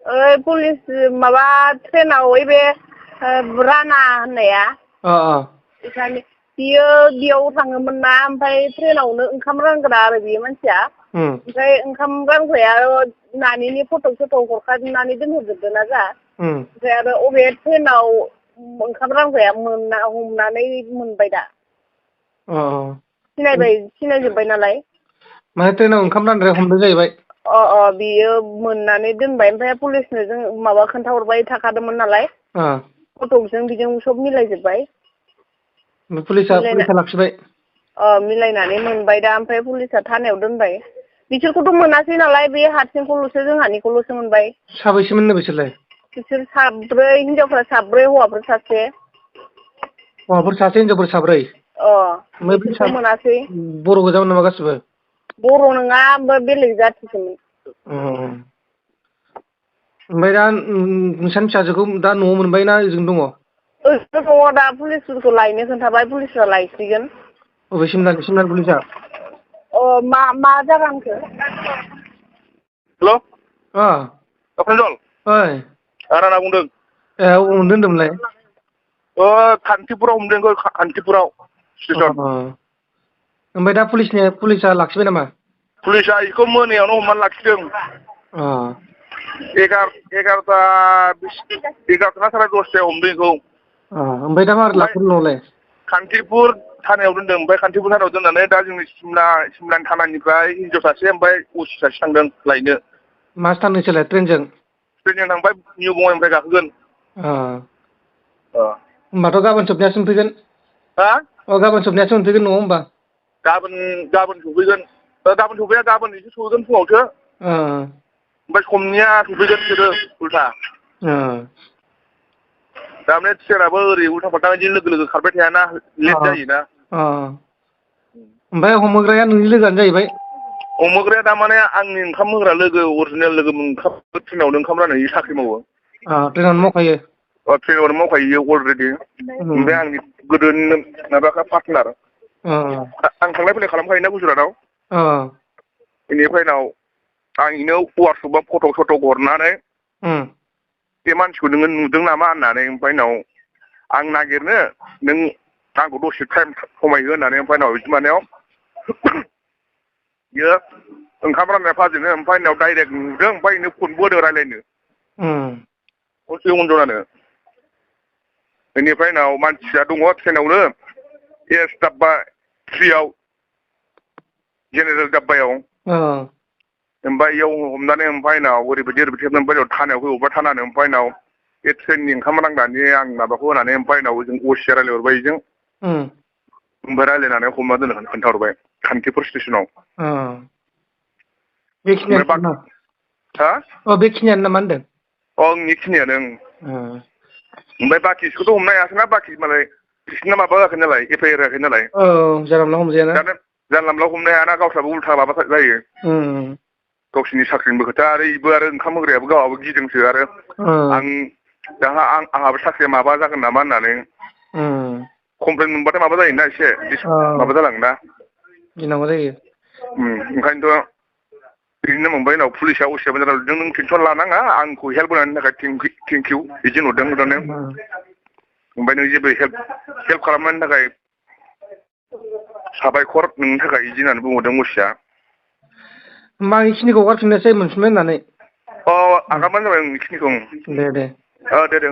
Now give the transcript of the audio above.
police माबा ट्रेनाव ओइ बे राना होननाया इसानि बियो बेयाव थाङोमोन ना ओमफ्राय ट्रेनावनो ओंखाम रानग्रा आरो बियो मानसिया ओमफ्राय ओंखाम रानग्राया नानिनि फट' सट' हरखाजोबनानै दोनहरजोबदों ना जा ओमफ्राय आरो अबे ट्रेनाव ओंखाम रानग्राया हमनानै मोनबाय दा सिनायजोब्बाय नालाय माने ट्रेनाव ओंखाम रानग्राया हमदों जाहैबाय बियो मोननानै दोनबाय ओमफ्राय पुलिसनो जों माबा खोन्थाहरबाय थाखादोंमोन नालाय फटकजों बिजों सब मिलायजोब्बाय पुलिसा लाखिबाय मिलायनानै मोनबाय दा ओमफ्राय पुलिसा थानायाव दोनबाय बिसोरखौथ' मोनासै नालाय बे हारसिंखौल'सो जोंहानिखौल'सो मोनबाय साबैसेमोननो बिसोरलाय बिसोर साब्रै हिनजावफ्रा साब्रै हौवाफोर सासे हौवाफोर सासे हिनजावफोर साब्रै बिसोरखौ मोनासै बर' गोजामोन नामा गासिबो बर' नङा बेलेग जाथिसोमोन ओमफ्राय दा नोंसानि फिसाजोखौ दा न'आव मोनबाय ना ओजों दङ दङ दा पुलिसफोरखौ लायनो खोन्थाबाय पुलिसफ्रा लायसिगोन बबेसिम लांनो पुलिसा मा जागा होनखो हेल' प्रान्जल ओइ राना बुंदों अबाव मोनदों होनदोंमोनलाय खान्थिपुराव हमदों खान्थिपुराव स्टेसन ओमफ्राय दा पुलिसा लाखिबाय नामा पुलिसा बेखौ मोनायावनो हमनानै लाखिदों 11ता ना साराय 10तायाव हमदों बेखौ ओमफ्राय दा माबोरै लाखिदों न'आवलाय खान्थिपुर थानायाव दोनदों ओमफ्राय खान्थिपुर थानायाव दोननानै दा जोंनि सिमलानि थानानिफ्राय हिनजाव सासे ओमफ्राय असि सासे थांदों लायनो माजों थांदों नोंसोरलाय ट्रेनजों थांबाय निउ बङाइनिफ्राय गाखोगोन होमबाथ' गाबोन सबनियासो मोनफैगोन गाबोन सबनियासो मोनफैगोन न'आव होमबा गाबोन सफैगोन गाबोन सफैया गाबोन एसे सहैगोन फुङावसो ओमफ्राय समनिया सफैगोन बिसोरो उल्था थारमाने ट्रेनाबो ओरै उल्था फाल्था बिदि लोगो लोगो खारबाय थायाना लेट जायोना ओमफ्राय हमहोग्राया नोंनि लोगोआनो जाहैबाय हमहोग्राया थारमाने आंनि ओंखाम होग्रा लोगो अरिजिनेल लोगो ट्रेनावनो ओंखाम राननायनि साख्रि मावो ट्रेनावनो मावखायो ट्रेनावनो मावखायो अलरेडि ओमफ्राय आंनि गोदोनि माबाखा पार्टनार आं थांलाय फैलाय खालामखायोना गुजरातआव बेनिफ्राय उनाव आं बेनो वाट्सएपआव फट' हरनानै बे मानसिखौ नोङो नुदों नामा होननानै ओमफ्राय उनाव आं नागिरनो नों आंखौ दसे टाइम खमायहो होननानै ओमफ्राय उनाव बिदि मानायाव बियो ओंखाम राननाय फाजोंनो ओमफ्राय उनाव डाइरेक्ट नुदों ओमफ्राय बेनो फनबो होदों रायज्लायनो हरसे अनजनानो बेनिफ्राय उनाव मानसिया दङ ट्रेनावनो एस डाब्बा 3आव जेनेरेल डाब्बायाव ओमफ्राय इयाव हमनानै ओमफ्राय उनाव ओरैबायदि ओमफ्राय थानायाव फैबावबा थानानो ओमफ्राय उनाव बे ट्रेननि ओंखाम रानग्रानि आं माबाखौ होनानै ओमफ्राय उनाव जों असिया रायज्लायहरबाय बेजों ओमफ्राय रायज्लायनानै हमना दोननो खोन्थाहरबाय खान्थिपुर स्टेसनाव बेखिनियानो नामा होनदों बेखिनियानो ओमफ्राय बाखिखौथ' हमनो हायासैना बाखि मालाय बिसोरना माबा होआखै नालाय एफआइआर होआखै नालाय जानला हमजायाना जानला मोनला हमनो हायाना गावस्राबो उल्था माबा जायो गावसिनि साख्रिनिबो खोथा आरो इबो आरो ओंखाम होग्रायाबो गावहाबो गिदोंसो आरो आंहाबो साख्रिया माबा जागोन नामा होननानै कमप्लेन मोनबाथाय माबा जायोना एसे माबा जालाङोना गिनांगौ जायो ओंखायनोथ' बिदिनो मोनबाय उनाव पुलिसा असिया नों टेनसन लानाङा आंखौ हेल्प होनायनि थाखाय थेंक इउ बिदि नुदों ओमफ्राय नों जेबो हेल्प खालामनायनि थाखाय साबायखर नोंनि थाखाय बिदि होननानै बुंहरदों असिया होमबा आं बेखिनिखौ हगारफिननोसै मोनफिनबाय होननानै आगारबानो जाबाय बेखिनिखौ दे दे